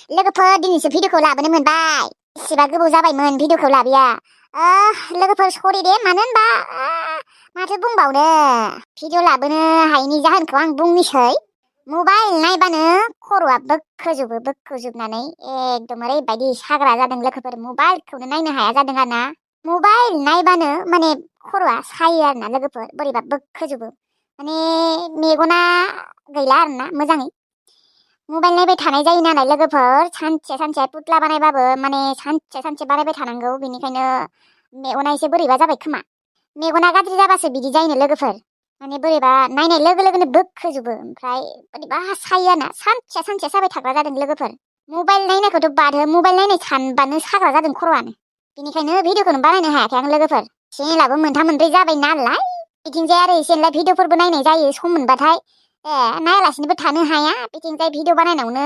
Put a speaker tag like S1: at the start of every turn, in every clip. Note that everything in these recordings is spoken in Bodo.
S1: लोगोफोर दिनैसो भिडिअखौ लाबोनो मोनबाय। एसेबा गोबाव जाबायमोन भिडिअखौ लाबोया। लोगोफोर सरि दे, मानो होनबा माथो बुंबावनो, भिडिअ लाबोनो हायैनि जाहोनखौ आं बुंनोसै। मबाइल नायबानो खर'आ बोखोजोबनानै एकदम ओरैबायदि साग्रा जादों लोगोफोर, मबाइलखौनो नायनो हाया जादों आरोना। मबाइल नायबानो माने खर'आ सायो आरोना लोगोफोर, बोरैबा बोखोजोबो, माने मेगना गैला आरोना मोजाङै। मबाइल नायबाय थानाय जायो नालाय लोगोफोर, सानसे सानसे पुतला बानायबाबो माने सानसे सानसे बानायबाय थानांगौ, बेनिखायनो मेगना एसे बोरैबा जाबाय खोमा। मेगना गाज्रि जाबासो बिदि जायोनो लोगोफोर, माने बोरैबा नायनाय लोगो लोगोनो बोखोजोबो, ओमफ्राय बोरैबा सायो आरोना, सानसे सानसे साबाय थाग्रा जादों लोगोफोर। मबाइल नायनायखौथ' बादहो, मबाइल नायनाय सानबानो साग्रा जादों खर'आनो, बेनिखायनो भिडिअखौनो बानायनो हायाखै आं लोगोफोर। चेनेलाबो मोनथाम मोनब्रै जाबाय नालाय, बिथिंजाय आरो एसेनोलाय भिडिअफोरबो नायनाय जायो सम मोनबाथाय। नायालासिनोबो थानो हाया, बिथिंजाय भिडिअ नायनायावनो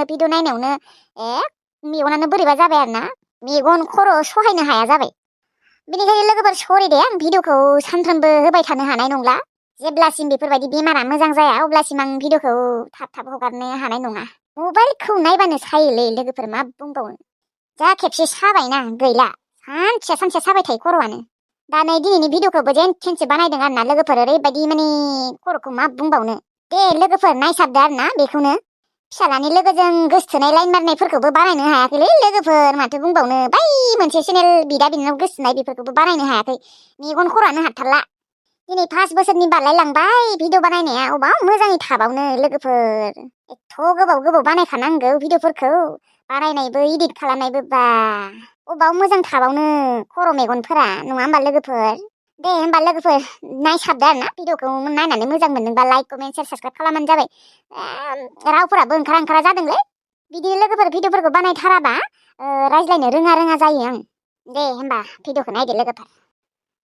S1: मेगनानो बोरैबा जाबाय आरोना, मेगन खर' सहायनो हाया जाबाय। बेनिखायनो लोगोफोर सरि दे, आं भिडिअखौ सानफ्रोमबो होबाय थानो हानाय नंला। जेब्लासिम बेफोरबायदि बेमारा मोजां जाया अब्लासिम आं भिडिअखौ थाब हगारनो हानाय नङा। मबाइलखौ नायबानो सायोलै लोगोफोर, मा बुंबावनो। जा खेबसे साबायना गैला, सानसे सानसे साबाय थायो खर'आनो। दा नै दिनैनि भिडिअखौबो जेन थेनसो बानायदों आरोना लोगोफोर, ओरैबायदि माने खर'खौ मा बुंबावनो। दे लोगोफोर नायसाबदो आरोना बेखौनो। फिसालानि लोगोजों गोसथोनाय लाइन मारनायफोरखौबो बानायनो हायाखैलै लोगोफोर, माथो बुंबावनो। बै मोनसे चेनेल बिदा बिनानाव गोसथोनाय बेफोरखौबो बानायनो हायाखै, मेगन खर'आनो हाथारला। दिनै 5 बोसोरनि बारलायलांबाय भिडिअ बानायनाया, अबाव मोजाङै थाबावनो लोगोफोर। एथ' गोबाव बानायखानांगौ भिडिअफोरखौ, बानायनायबो इडिट खालामनायबो, बा अबाव मोजां थाबावनो खर' मेगनफोरा, नङा होमबा लोगोफोर। दे होमबा लोगोफोर नायसाबदो आरोना, भिडिअखौ नायनानै मोजां मोनदोंबा लाइक कमेन्ट शेयार साबसक्राइब खालामबानो जाबाय। रावफोराबो ओंखारा जादोंलै, बिदि लोगोफोर भिडिअफोरखौ बानायथाराबा रायज्लायनो रोङा जायो आं। दे होमबा भिडिअखौ नायदो लोगोफोर।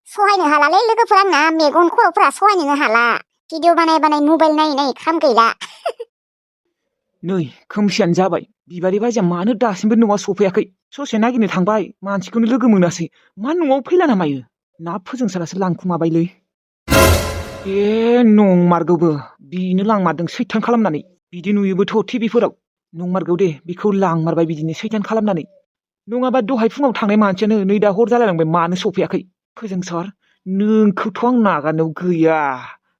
S1: सहायनो हालालै लोगोफोर, आंना मेगन खर'फोरा सहायनोनो हाला, भिडिअ बानाय मबाइल नायै खाम गैला।
S2: नै खोमसियानो जाबाय, बिबारि बाजैया मानो दासिमबो न'आव सफैयाखै? ससे नागिरनो थांबाय, मानसिखौनो लोगो मोनासै। मा न'आव फैला ना मायो? ना फोजोंसारासो लांखुमाबायलै। नंमारगौबो, बिनो लांमारदों सैथान खालामनानै। बिदि नुयोबोथ' टिभिफोराव। नंमारगौ दे, बिखौ लांमारबाय बिदिनो सैथान खालामनानै। नङाबा दहाय फुङाव थांनाय मानसियानो नै दा हर जालायलांबाय, मानो सफैयाखै? फोजोंसार, नोंखौथ' आं नागारनायाव गैया।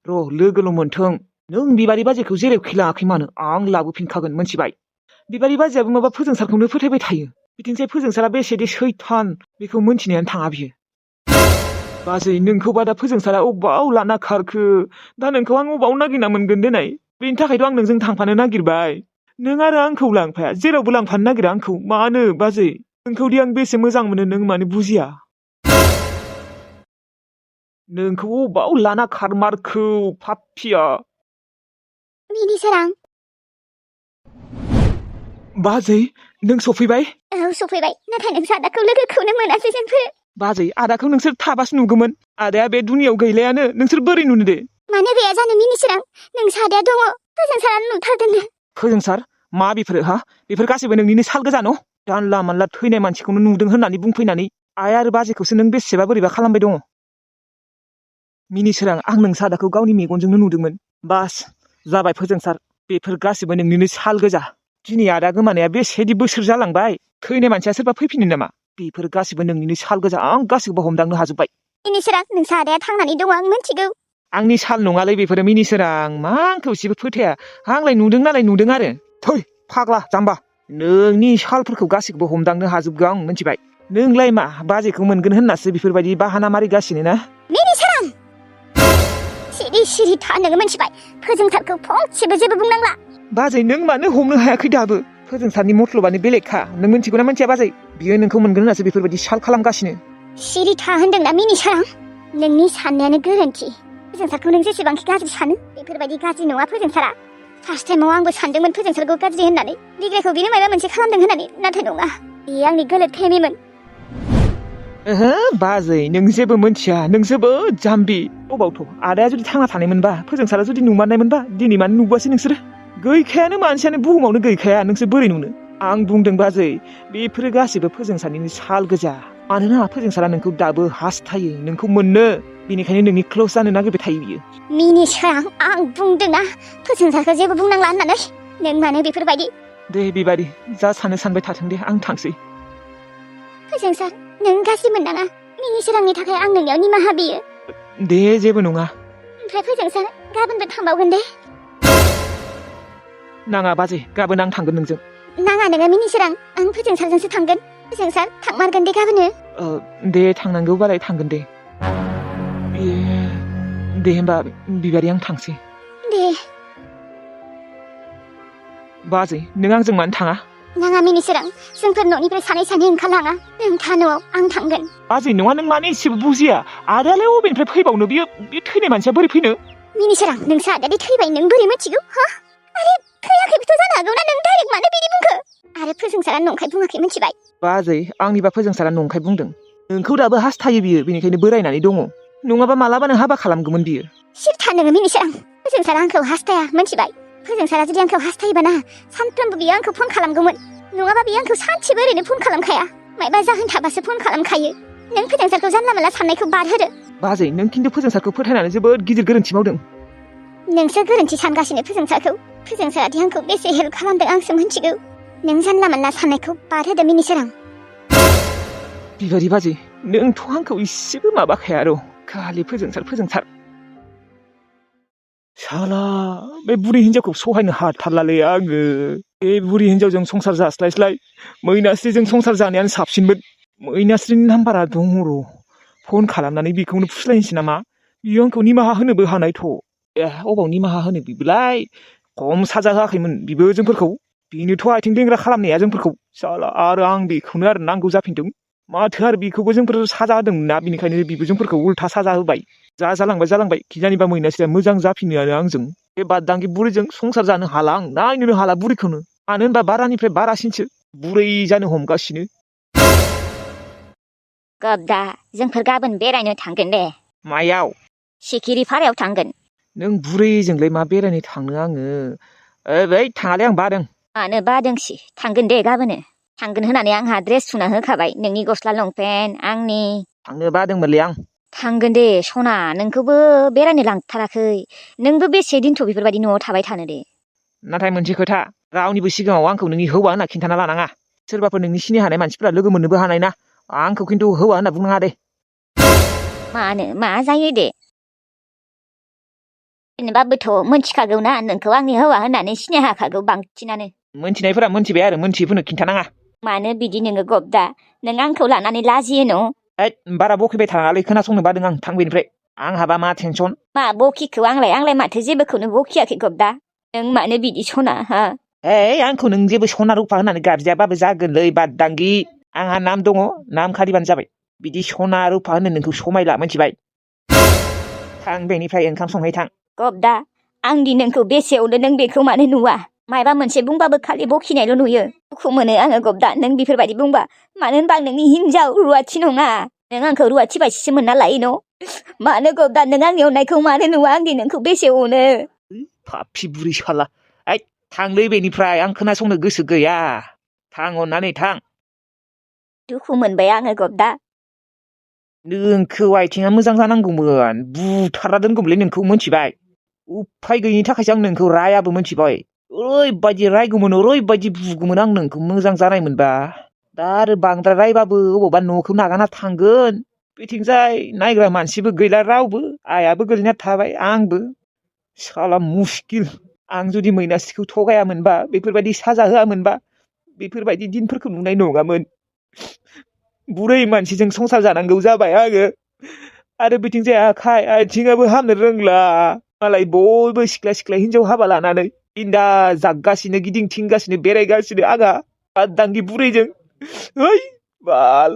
S2: र' लोगोल' मोनथों। नों बिबारि बाजैखौ जेरावखि लाङाखै मानो, आं लाबोफिनखागोन, मोनथिबाय? बिबारि बाजैयाबो माबा फोजोंसारखौनो फोथायबाय थायो। बिथिंजाय फोजोंसारा बेसेदि सैथान, बेखौ मोनथिनायानो थाङा बियो। बाजै, नोंखौबा दा फोजोंसारा अबाव लाना खारखो? दा नोंखौ आं अबाव नागिरना मोनगोन देनाय? बेनि थाखायथ' आं नोंजों थांफानो नागिरबाय। नों आरो आंखौ लांफाया, जेरावबो लांफानो नागिरा आंखौ। मानो बाजै? नोंखौदि आं बेसे मोजां मोनो, नों मानो बुजिया? नोंखौ अबाव लाना खारमारखौ पाप्पिया?
S1: मिनिसोरां।
S2: बाजै, नों सफैबाय?
S1: औ सफैबाय, नाथाय नों सादाखौ लोगोखौनो मोनासै जोंफोर।
S2: बाजै, आदाखौ नोंसोर थाबासो नुगौमोन। आदाया बे दुनियाव गैलायानो, नोंसोर बोरै नुनो दे?
S1: मानो गैया जानो मिनिसोरां, नों सादाया दङ, फोजोंसारानो नुथारदोंनो।
S2: फोजोंसार? मा बेफोरो हा? बेफोर गासैबो नोंनिनो साल गोजा न'? जानला मानला थैनाय मानसिखौनो नुदों होननानै बुंफैनानै आइ आरो बाजैखौसो नों बेसेबा बोरैबा खालामबाय दङ। मिनिसोरां, आं नोंसा आदाखौ गावनि मेगनजोंनो नुदोंमोन। बास जाबाय फोजोंसार, बेफोर गासैबो नोंनिनो साल गोजा। दिनै आदा गोमानाया बेसेदि बोसोर जालांबाय, थैनाय मानसिया सोरबा फैफिनो नामा? बेफोर गासैबो नोंनिनो साल गोजा, आं गासैखौबो हमदांनो हाजोब्बाय।
S1: मिनिसोरां, नोंसा आदाया थांनानै दङ आं मिथिगौ।
S2: आंनि साल नङालै बेफोरो मिनिसोरां, मा आंखौ एसेबो फोथाया? आंलाय नुदों नालाय नुदों आरो। थै फाग्ला जाम्बा, नोंनि सालफोरखौ गासैखौबो हमदांनो हाजोबगौ आं, मिथिबाय? नोंलाय मा बाजैखौ मोनगोन होननासो बेफोरबायदि बाहाना मारिगासिनो ना?
S1: मिनिसोरां, सिरि था नोङो, मिथिबाय? फोजोंसारखौ फंसेबो जेबो बुंनांला।
S2: बाजै, नों मानो हमनो हायाखै दाबो? फोजोंसारनि मथलबानो बेलेगखा, नों मिथिगौ ना मिथिया बाजै? बियो नोंखौ मोनगोन होननासो बेफोरबायदि साल खालामगासिनो।
S1: सिरि था होनदोंना मिनिसोरां, नोंनि साननायानो गोरोन्थि। फोजोंसारखौ नों जेसेबांखि गाज्रि सानो, बेफोरबायदि गाज्रि नङा फोजोंसारा। फार्स्ट टाइमाव आंबो सानदोंमोन फोजोंसारखौ गाज्रि होननानै, बिग्रायखौ बिनो माबा मोनसे खालामदों होननानै, नाथाय नङा, बेयो आंनि गोलोद फेमिमोन।
S2: ओहो बाजै, नों जेबो मोनथिया, नों जोबोद जाम्बि। अबावथ' आदाया जुदि थांना थानायमोनबा, फोजोंसारा जुदि नुमारनायमोनबा, दिनै मानो नुबोआसै नोंसोरो? गैखायानो, मानसियानो बुहुमावनो गैखाया, नोंसोर बोरै नुनो? आं बुंदों बाजै, बेफोरो गासैबो फोजोंसारनिनो साल गोजा। मानोना फोजोंसारा नोंखौ दाबो हास्थायो, नोंखौ मोननो। बेनिखायनो नोंनि क्ल'स जानो नागिरबाय थायो बियो।
S1: मिनिसोरां, आं बुंदोंना फोजोंसारखौ जेबो बुंनांला होननानै। नों मानो बेफोरबायदि?
S2: दे बिबारि जा सानो सानबाय थाथों दे आं थांसै
S1: फोजोंसार नों गाज्रि मोननाङा मिनिसोरांनि थाखाय आं नोंनियाव निमाहा बियो
S2: दे जेबो नङा
S1: ओमफ्राय फोजोंसार गाबोनबो थांबावगोन दे
S2: नाङा बाजै गाबोन आं थांगोन नोंजों
S1: नाङा नोङो मिनिसोरां आं फोजोंसारजोंसो थांगोन फोजोंसार थांमारगोन दे गाबोनो
S2: दे थांनांगौबालाय थांगोन दे दे होमबा बिबारि आं थांसै
S1: दे
S2: बाजै नों आंजों मानो थाङा
S1: नाङा मिनिसोरां जोंफोर न'निफ्राय सानै ओंखारलाङा नों था न'आव आं थांगोन
S2: बाजै नङा नों मानो एसेबो बुजिया आदायालाय अबेनिफ्राय फैबावनो बियो थैनाय मानसिया बोरै फैनो
S1: मिनिसोरां नोंसो आदादि थैबाय नों बोरै मिथिगौ हा आरे थैयाखैबोथ' जानो हागौ ना नों डाइरेक्ट मानो बिदि बुंखो आरो फोजोंसारा नंखाय बुङाखै मिथिबाय
S2: बाजै आंनिबा फोजोंसारा नंखाय बुंदों नोंखौ दाबो हास्थायो बियो बेनिखायनो बोरायनानै दङ नङाबा मालाबानो हाबा खालामगौमोन बियो
S1: सिरथा नोङो मिनिसोरां फोजोंसारा आंखौ हास्थाया मिथिबाय फोजोंसारा जुदि आंखौ हास्थायोबा ना सानफ्रोमबो बियो आंखौ फन खालामगौमोन नङाबा बियो आंखौ सानसेबो ओरैनो फन खालामखाया मायबा जाहोन थाबासो फन खालामखायो नों फोजोंसारखौ जानला मानला साननायखौ बादहोदो
S2: बाजै नों खिन्थु फोजोंसारखौ फोथायनानै जोबोद गिदिर गोरोन्थि मावदों
S1: नोंसो गोरोन्थि सानगासिनो फोजोंसारादि आंखौ बेसे हेल्प खालामदों आंसो मिथिगौ नों जानला मानला साननायखौ बादहोदो मिनिसोरां
S2: बिबारि बाजै नोंथ' आंखौ इसेबो माबाखाया र' खालि फोजोंसार साला बे बुरि हिनजावखौ सहायनो हाथारलालै आङो बे बुरि हिनजावजों संसार जास्लायस्लाय मैनास्रिजों संसार जानायानो साबसिनमोन मैनास्रिनि नाम्बारा दङ र' फन खालामनानै बेखौनो फुस्लायनोसै नामा बियो आंखौ निमाहा होनोबो हानायथ' अबाव निमाहा होनो बिबोलाय खम साजा होआखैमोन बिबो जोंफोरखौ बेनोथ' आथिं लेंग्रा खालामनाया जोंफोरखौ साला आरो आं बेखौनो आरो नांगौ जाफिनदों माथो आरो बेखौबो जोंफोर साजा होदोंमोन ना बेनिखायनो बिबो जोंफोरखौ उल्था साजा होबाय जालांबाय खिजानिबा मैनास्रिया मोजां जाफिनो आरो आंजों बे बाददांगि बुरैजों संसार जानो हाला आं नायनोनो हाला बुरैखौनो मानो होनबा बारानिफ्राय बारासिनसो बुरै जानो हमगासिनो
S1: गब्दा जोंफोर गाबोन बेरायनो थांगोन दे
S2: मायाव
S1: सिखिरि फारायाव थांगोन
S2: नों बुरैजोंलाय मा बेरायनो थांनो आङो बै थाङालै आं बादों
S1: मानो बादोंसि थांगोन दे गाबोनो थांगोन होननानै आंहा ड्रेस सुना होखाबाय नोंनि गस्ला लंपेन्ट आंनि
S2: थांनो बादोंमोनलै आं
S1: थांगोन दे सना नोंखौबो बेरायनो लांथाराखै नोंबो बेसे दिनथ' बेफोरबायदि न'आव थाबाय थानो दे
S2: नाथाय मोनसे खोथा रावनिबो सिगाङाव आंखौ नोंनि हौवा होनना खिन्थाना लानाङा सोरबाफोर नोंनि सिनाय हानाय मानसिफोरा लोगो मोननोबो हानाय ना आंखौ खिन्थु हौवा होनना बुंनाङा दे
S1: मानो मा जायो दे जेनेबाबोथ' मोनथिखागौ ना नोंखौ आंनि हौवा होननानै सिनाय हाखागौ बांसिनानो
S2: मोनथिनायफोरा मोनथिबाय आरो मोनथियैफोरनो खिन्थानाङा
S1: मानो बिदि नोङो गब्दा नों आंखौ लानानै लाजियो न'
S2: बारा बखिबाय थाङालै खोनासंनो बादों आं थां बेनिफ्राय आंहाबा मा टेनसन
S1: मा बखिखौ आंलाय माथो जेबोखौनो बखियाखै गब्दा नों मानो बिदि सना हा
S2: आंखौ नों जेबो सना रुफा होननानै गाबज्रियाबाबो जागोनलै बाददांगि आंहा नाम दङ नाम खारिबानो जाबाय बिदि सना रुफा होनो नोंखौ समायला मिथिबाय थां बेनिफ्राय ओंखाम संहै थां
S1: गब्दा आंदि नोंखौ बेसेयावनो नों बेखौ मानो नुवा मायबा मोनसे बुंबाबो खालि बखिनायल' नुयो दुखु मोनो आङो गब्दा नों बेफोरबायदि बुंबा मानो होनबा आं नोंनि हिनजाव रुवाथि नङा नों आंखौ रुवाथि बायदिसो मोनना लायो न' मानो गब्दा नों आंनि अननायखौ मानो नुवा आंदि नोंखौ बेसे अनो
S2: पापि बुरि साला थांलै बेनिफ्राय आं खोनासंनो गोसो गैया थां अननानै थां
S1: दुखु मोनबाय आङो गब्दा
S2: नोंखौ आथिङा मोजां जानांगौमोन बुथारना दोनगौमोनलै नोंखौ मिथिबाय उफाय गैयिनि थाखायसो आं नोंखौ रायाबो मिथिबाय ओरैबायदि रायगौमोन ओरैबायदि बुगौमोन आं नोंखौ मोजां जानायमोनबा दा आरो बांद्राय रायबाबो अबावबा न'खौ नागारना थांगोन बेथिंजाय नायग्रा मानसिबो गैला रावबो आइयाबो गोलैना थाबाय आंबो साला मुस्किल आं जुदि मैनास्रिखौ थगायामोनबा बेफोरबायदि साजा होआमोनबा बेफोरबायदि दिनफोरखौ नुनाय नङामोन बुरै मानसिजों संसार जानांगौ जाबाय आङो आरो बिथिंजाय आखाइ आथिङाबो हामनो रोंला मालाय बयबो सिख्ला हिनजाव हाबा लानानै इन्दा जागगासिनो गिदिंथिंगासिनो बेरायगासिनो आंहा बाददांगि बुरैजों बाल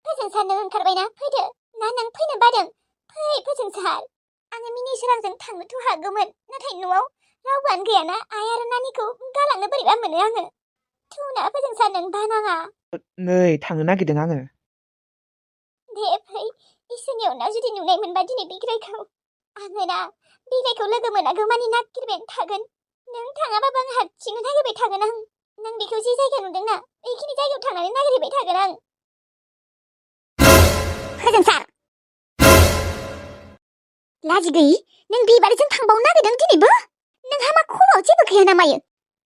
S1: फोजोंसार नों ओंखारबायना फैदो ना नों फैनो बादों फै फोजोंसार आङो मिनिसोरांजों थांनोथ' हागौमोन नाथाय न'आव रावबोआनो गैयाना आइ आरो नानिखौ गालांनो बोरैबा मोनो आङो थुना फोजोंसार नों बानाङा
S2: नै थांनो नागिरदों आङो
S1: दे फै इसोरनि अननायाव जुदि नुनाय मोनबा दिनै बिग्रायखौ आङो ना बिग्रायखौ लोगो मोनागौ मानि नागिरबाय थागोन नों थाङाबाबो आं हारसिंनो नागिरबाय थागोन आं नों बेखौ जे जायगायाव नुदोंना बेखिनि जायगायाव थांनानै नागिरबाय थागोन आं फोजोंसार लाजि गैयि नों बिबारजों थांबावनो नागिरदों दिनैबो नोंहा मा खर'आव जेबो गैया ना मायो?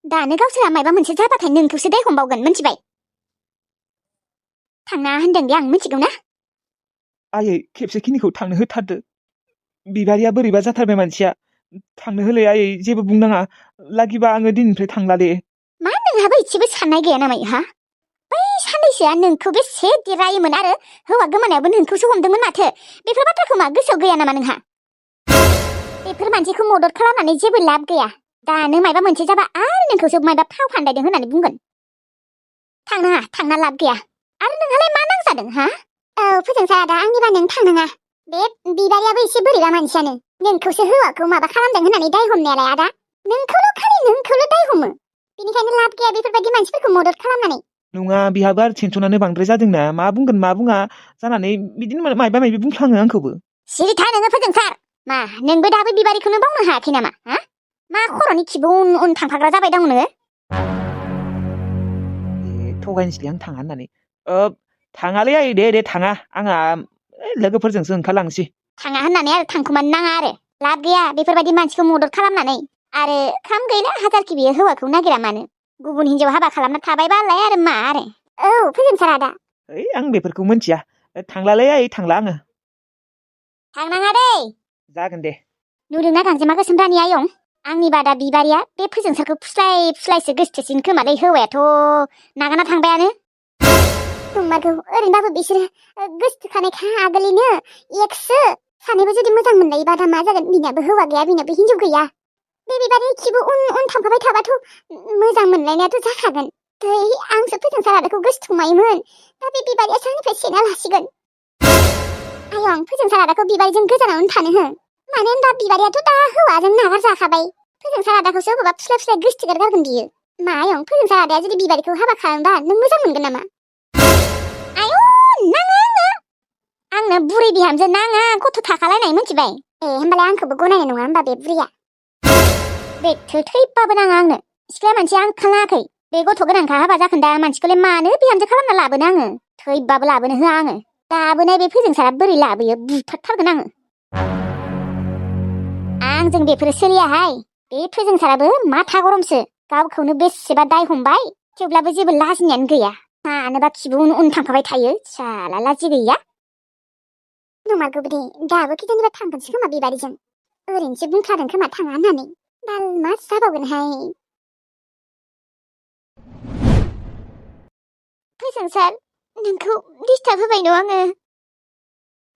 S1: दानो गावसोरा मायबा मोनसे जाबाथाय नोंखौसो दाय हमबावगोन मिथिबाय? थांनाङा होनदों दे आं मिथिगौ ना?
S2: आयै खेबसेखिनिखौ थांनो होथारदो। बिबारिया बोरैबा जाथारबाय मानसिया। थांनो होलाय आयै जेबो बुंनाङा। लागिबा आङो दिनैनिफ्राय थांला दे।
S1: मा नोंहाबो इसेबो साननाय गैया ना मायो हा? बै साननैसोआ नोंखौ बेसे देरायोमोन आरो हौवा गोमानायावबो नोंखौसो हमदोंमोन माथो। बेफोर बाथ्राखौ मा गोसोआव गैया नामा नोंहा? बेफोर मानसिखौ मदद खालामनानै जेबो लाब गैया। दानो मायबा मोनसे जाबा आरो नोंखौसो मायबा फाव फान्दायदों होननानै बुंगोन। थांनाङा, थांना लाब गैया। आरो नोंहालाय मा नांजादों हा? औ फोजोंसार आदा, आंनिबा नों थांनाङा। बे बिबारियाबो एसे बोरैबा मानसियानो। नोंखौसो हौवाखौ माबा खालामदों होननानै दाय हमनायालाय आदा। नोंखौल' दाय हमो। बेनिखायनो लाब गैया बेफोरबायदि मानसिफोरखौ मदद खालामनानै।
S2: नङा, बिहाबो आरो टेनसनानो बांद्राय जादोंना। मा बुंगोन मा बुङा जानानै बिदिनो मायबा मायबि बुंफ्लाङो आंखौबो।
S1: सिरि था नोङो फोजोंसार। मा नोंबो दाबो बिबारिखौनो बावनो हायाखै नामा? हा? मा खर'नि खिबु उन थांफाग्रा जाबाय दं नोङो?
S2: थगायनोसैलै आं थाङा होननानै। थाङालै आयै दे थाङा। आंहा लोगोफोरजोंसो ओंखारलांसै।
S1: थाङा होननानै आरो थांखुमानो नाङा आरो। लाब गैया बेफोरबायदि मानसिखौ मदद खालामनानै। आरो खाम गैला हाजारखि बियो हौवाखौ नागिरा मानो। गुबुन हिनजाव हाबा खालामना थाबायबालाय आरो मा आरो। औ फोजोंसार आदा।
S2: आं बेफोरखौ मिथिया। थांलालै आयै थांला आङो।
S1: थांनाङा दै।
S2: जागोन दे।
S1: नुदोंना गांजेमा गोसोम रानि आयं? आंनि बादा बिबारिया बे फोजोंसारखौ फुस्लाय फुस्लायसो गोसथोसिन खोमालै। हौवायाथ' नागारना थांबायानो। नंमारगौ, ओरैनोबाबो बिसोरो गोसथोखानायखा आगोलैनो एक्ससो। सानैबो जुदि मोजां मोनलायोबा दा मा जागोन? बिनाबो हौवा गैया, बिनाबो हिनजाव गैया। बे बिबारनि खिबु उन थांफाबाय थाबाथ' मोजां मोनलायनायाथ' जाखागोन। आंसो फोजोंसार आदाखौ गोसथोमायोमोन। दा बे बिबारिया सोरनिफ्राय सेना लासिगोन? आयं, फोजोंसार आदाखौ बिबारिजों गोजानावनो थानो हो। मानो होनबा बिबारियाथ' दा हौवाजों नागार जाखाबाय। फोजोंसार आदाखौसो अबावबा फुस्लाय फुस्लाय गोसथोगारगारगोन बियो। मा आयं, फोजोंसार आदाया जुदि बिबारिखौ हाबा खालामबा नों मोजां मोनगोन नामा? आयौ, नाङा आंनो बुरै बिहामजो नाङा, गथ' थाखालायनाय मिथिबाय? होमबालाय आंखौबो गनायनाय नङा होमबा बे बुरैया? बे थैबाबो नाङा आंनो। सिख्लाया मानसिया आंखाल नाङाखै। बे गथ' गोनांखा हाबा जाखोन्दा मानसिखौलाय मानो बिहामजो खालामना लाबोनो आङो? थैबाबो लाबोनो होआ आङो। लाबोनाय बे फोजोंसारा बोरै लाबोयो बुथारथारगोन आङो। आंजों बेफोरो सोलियाहाय। बे फोजोंसाराबो माथा गरमसो। गावखौनो बेसेबा दाय हमबाय, थेवब्लाबो जेबो लाजिनायानो गैया। मानोबा खिबु उन थांफाबाय थायो, साला लाजि गैया। नंमारगौ दे, दाबो खिथानिबा थांगोनसो खोमा बिबारिजों। ओरैनोसो बुंखादों खोमा थाङा होननानै। बाल मा जाबावगोनहाय। फोजोंसार, नोंखौ डिस्टार्ब होबाय न' आङो?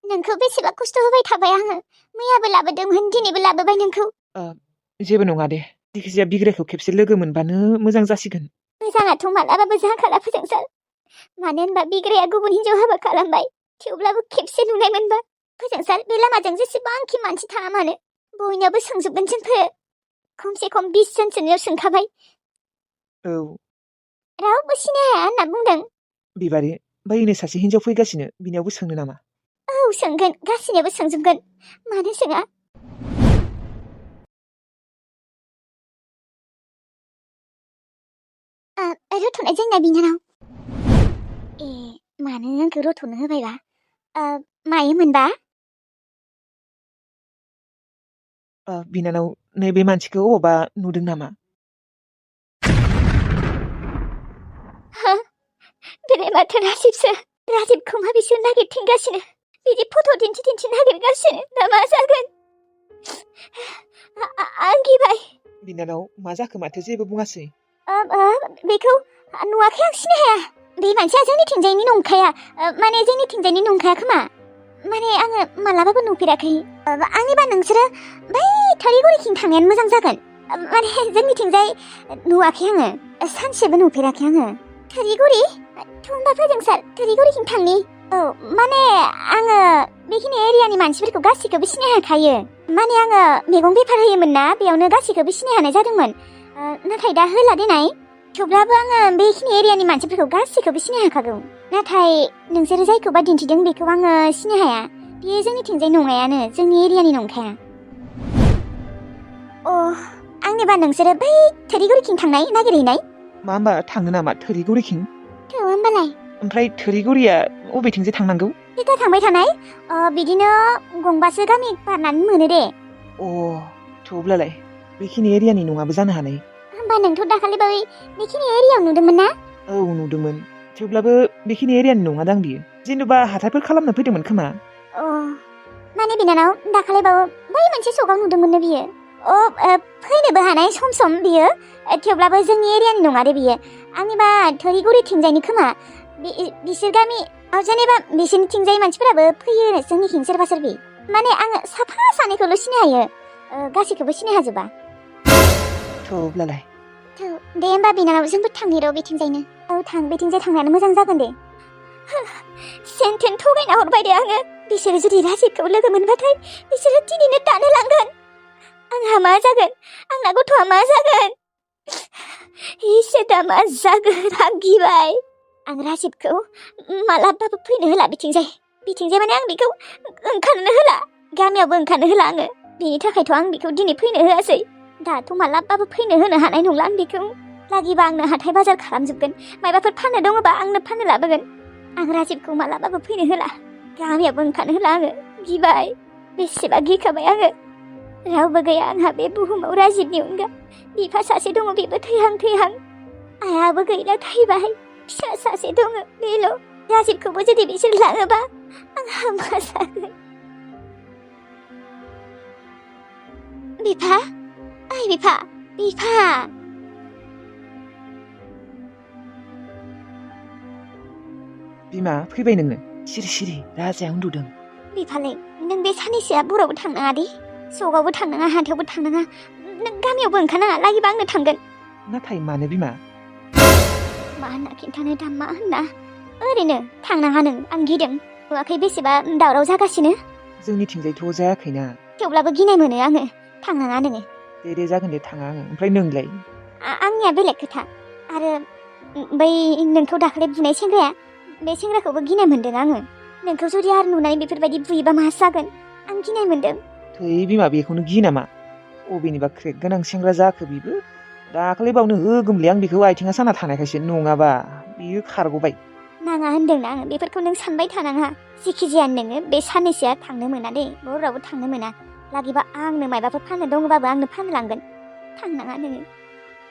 S1: नोंखौ बेसेबा खस्थ' होबाय थाबाय आङो। मैयाबो लाबोदोंमोन, दिनैबो लाबोबाय नोंखौ।
S2: जेबो नङा दे। जायखिजाया बिग्रायखौ खेबसे लोगो मोनबानो मोजां जासिगोन।
S1: मोजाङाथ' मालाबाबो जाखाला फोजोंसार। मानो होनबा बिग्राया गुबुन हिनजाव हाबा खालामबाय। थेवब्लाबो खेबसे नुनाय मोनबा फोजोंसार, बे लामाजों जेसेबांखि मानसि थाङा मानो बयनावबो सोंजोबगोन जोंफोर। खमसे खम 20 जनसोनियाव सोंखाबाय।
S2: औ।
S1: रावबो सिनाय हाया होनना बुंदों।
S2: बिबारि, बैनो सासे हिनजाव फैगासिनो, बिनियावबो सोंनो नामा?
S1: औ सोंगोन, गासिनियावबो सोंजोबगोन। मानो सोङा? रथ'नाय जोंना बिनानाव। मानो आंखौ रथ'नो होबायबा? मायोमोनबा?
S2: बिनानाव, नैबे मानसिखौ अबावबा नुदों नामा?
S1: बेलाय माथो राजिबसो। राजिबखौ मा बिसोर नागिरथिंगासिनो? बिदि फट' दिन्थि नागिरगासिनो। दा मा जागोन? आं गिबाय।
S2: बिनानाव, मा जाखो? माथो जेबो बुङासै?
S1: बेखौ नुवाखै, आं सिनाय हाया। बे मानसिया जोंनिथिंजायनि नंखाया। माने जोंनिथिंजायनि नंखाया खोमा। माने आङो मालाबाबो नुफेराखै। आंनिबा नोंसोरो बै थारिगुरिथिं थांनायानो मोजां जागोन। माने जोंनिथिंजाय नुवाखै आङो। सानसेबो नुफेराखै आङो। थारिगुरि? होमबा फोजोंसार, थारिगुरिथिं थांनि। औ, माने आङो बेखिनि एरियानि मानसिफोरखौ गासैखौबो सिनाय हाखायो। माने आङो मैगं बेफार होयोमोन ना, बेयावनो गासैखौबो सिनाय हानाय जादोंमोन। नाथाय दा होला देनाय। थेवब्लाबो आङो बेखिनि एरियानि मानसिफोरखौ गासैखौबो सिनाय हाखागौ। नाथाय नोंसोरो जायखौबा दिन्थिदों बेखौ आङो सिनाय हाया। बेयो जोंनिथिंजाय नङायानो, जोंनि एरियानि नंखाया। आंनिबा नोंसोरो बै थारिगुरिथिं थांनाय नागिरहैनाय?
S2: मा होमबा थाङो नामा थोरिगुरिथिं?
S1: होमबालाय।
S2: ओमफ्राय थोरिगुरिया अबेथिंसो थांनांगौ?
S1: दा थांबाय थानाय बिदिनो गंबासो गामि बारनानै मोनो दे।
S2: थौब्लालाय। बेखिनि एरियानि नङाबो जानो हानाय।
S1: होमबा नोंथ' दाखालि बावै बेखिनि एरियायाव नुदोंमोन ना?
S2: औ नुदोंमोन, थेवब्लाबो बेखिनि एरियानि नङादां बियो। जेनेबा हाथायफोर खालामनो फैदोंमोन खोमा।
S1: अ माने बिनानाव दाखालि बावै बै मोनसे सकआव नुदोंमोननो बियो। फैनोबो हानाय सम सम बियो, थेवब्लाबो जोंनि एरियानि नङा दे बियो। आंनिबा थोरिगुरिथिंजायनि खोमा। बिसोर गामि जेनेबा बिसोरनिथिंजाय मानसिफोराबो फैयो जोंनिथिं सोरबा सोरबि। माने आङो साफा सानैखौल' सिनाय हायो, गासैखौबो सिनाय हाजोबा।
S2: थ'ब्लालाय
S1: दे होमबा बिनानाव जोंबो थांनि र' बेथिंजायनो। औ थां, बेथिंजाय थांनायानो मोजां जागोन दे। सेन्टेन थगायना हरबाय दे आङो। बिसोरो जुदि राजिबखौ लोगो मोनबाथाय बिसोरो दिनैनो दानो लांगोन। आंहा मा जागोन? आंना गथ'आ मा जागोन? इसोरा मा जागोन? आं गिबाय। आं राजिबखौ मालाबाबो फैनो होला बिथिंजाय माने आं बेखौ ओंखारनो होला, गामियावबो ओंखारनो होला आङो। बेनि थाखायथ' आं बेखौ दिनै फैनो होआसै। दाथ' मालाबाबो फैनो होनो हानाय नंला आं बेखौ। लागिबा आंनो हाथाय बाजार खालामजोबगोन, मायबाफोर फाननो दङबा आंनो फाननो लाबोगोन। आं राजिबखौ मालाबाबो फैनो होला, गामियावबो ओंखारनो होला आङो। गिबाय, बेसेबा गिखाबाय आङो। रावबो गैया आंहा बे बुहुमाव राजिबनि अनगा। बिफा सासे दङ, बेबो थैहां। आइयाबो गैला, थैबाय। फिसा सासे दङ, बेल'। राजिबखौबो जुदि बिसोर लाङोबा आंहा मा जागोन? बिफा, ओइ बिफा।
S2: बिमा फैबाय नोङो? सिरि राजाया उन्दुदों।
S1: बिफालै, नों बे साननैसोआ बरावबो थांनाङा दे। सकआवबो थांनाङा, हाथायावबो थांनाङा, नों गामियावबो ओंखारनाङा। लागिबा आंनो थांगोन।
S2: नाथाय मानो बिमा?
S1: मा होनना खिन्थानो दा, मा होनना? ओरैनो थांनाङा नों, आं गिदों। नुवाखै बेसेबा दावराव जागासिनो?
S2: जोंनिथिंजायथ' जायाखैना।
S1: थेवब्लाबो गिनाय मोनो आङो। थांनाङा नोङो।
S2: दे जागोन दे, थाङा आङो। ओमफ्राय नोंलाय?
S1: आंनिया बेलेग खोथा। आरो बै नोंखौ दाखालि बुनाय सेंग्राया, बे सेंग्राखौबो गिनाय मोनदों आङो। नोंखौ जुदि आरो नुनानै बेफोरबायदि बुयोबा मा जागोन? आं गिनाय मोनदों।
S2: थै बिमा, बेखौनो गियो नामा? अबेनिबा क्रेक गोनां सेंग्रा जाखो बिबो? दाखालि बावनो होगोमले आं बेखौ आथिङा साना थानायखायसो, नङाबा बियो खारग'बाय।
S1: नाङा होनदोंना आङो, बेफोरखौ नों सानबाय थानाङा। जिखिजाया नोङो बे साननैसोआ थांनो मोना दे, बरावबो थांनो मोना। लागिबा आंनो मायबाफोर फाननो दङबाबो आंनो फाननो लांगोन। थांनाङा नोङो।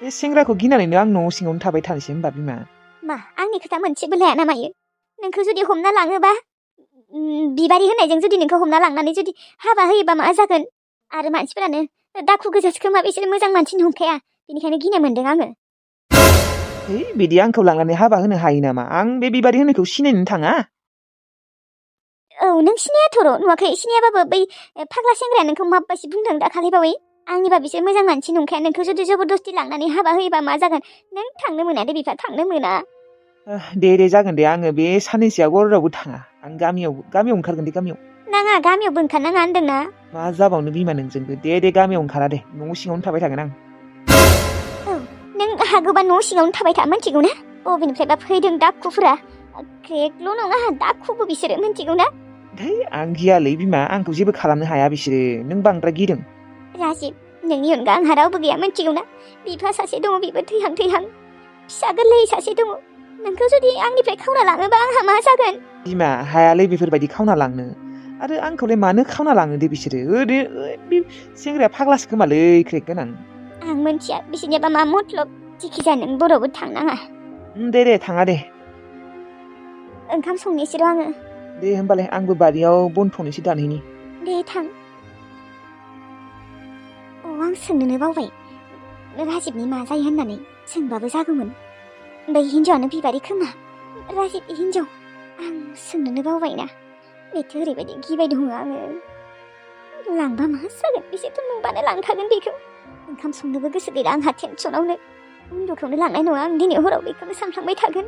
S2: बे सेंग्राखौ गिनानैनो आं न' सिङावनो थाबाय थानोसै होनबा बिमा?
S1: मा आंनि खोथा मोनसेबो लाया ना मायो? नोंखौ जुदि हमना लाङोबा, बिबारि होननायजों जुदि नोंखौ हमना लांनानै जुदि हाबा होयोबा मा जागोन? आरो मानसिफोरानो दाखु गोजासो खोमा, बिसोर मोजां मानसि नंखाया। बेनिखायनो गिनाय मोनदों आङो।
S2: बिदि आंखौ लांनानै हाबा होनो हायो नामा? आं बे बिबारि होननायखौ सिनायनो थाङा।
S1: औ, नों सिनायाथ' र', नुवाखै? सिनायाबाबो बै फाग्ला सेंग्राया नोंखौ माबायदि बुंदों दाखालि बावै? आंनिबा बिसोर मोजां मानसि नंखाया। नोंखौ जुदि जबरदस्ति लांनानै हाबा होयोबा मा जागोन? नों थांनो मोना दे बिफा, थांनो मोना।
S2: दे जागोन दे, आङो बे साननैसोआ बरावबो थाङा। आं गामियाव ओंखारगोन दे, गामियाव।
S1: नाङा, गामियावबो ओंखारनाङा होनदोंना। मा
S2: जाबावनो बिमा नोंजोंबो? दे गामियाव ओंखारा दे, न' सिङावनो थाबाय थागोन आं।
S1: औ, नों हागौबा न' सिङावनो थाबाय था, मिन्थिगौ ना? बबेनिफ्रायबा फैदों दाखुफोरा। क्रेकल' नङा, दाखुबो बिसोरो, मिन्थिगौ ना?
S2: आं गियालै बिमा, आंखौ जेबो खालामनो हाया बिसोरो। नों बांद्राय गिदों।
S1: राजिब, नोंनि अनगा आंहा रावबो गैया, मिन्थिगौ ना? बिफा सासे दङ, बेबो थैहां। फिसा गोरलै सासे दङ। नोंखौ जुदि आंनिफ्राय खावना लाङोबा आंहा मा जागोन?
S2: बिमा, हायालै बेफोरबायदि खावना लांनो। आरो आंखौलाय मानो खावना लाङो दे बिसोरो? बे सेंग्राया फाग्लासो खोमालै, क्रेक गोनां।
S1: आं मिन्थिया बिसोरनियाबा मा मतलब। जिखिजाया नों बरावबो थांनाङा।
S2: दे थाङा दे।
S1: ओंखाम संनोसै र' आङो।
S2: दे होमबालाय, आंबो बारियाव बन थनैसो दानहैनि।
S1: दे थां। आं सोंनोनो बावबाय, राजिबनि मा जायो होननानै। सोंबाबो जागौमोन। बै हिन्जावानो बिबारि खोमा, राजिबनि हिन्जाव। आं सोंनोनो बावबायना। बेथ' ओरैबायदि गिबाय दङ आङो। लांबा मा जागोन? बिसोरथ' नुबानो लांखागोन बेखौ। ओंखाम संनोबो गोसो गैला आंहा टेनसनावनो। उन्दुखौनो लांनाय नङा आं दिनै हराव, बेखौनो सानफ्लांबाय थागोन।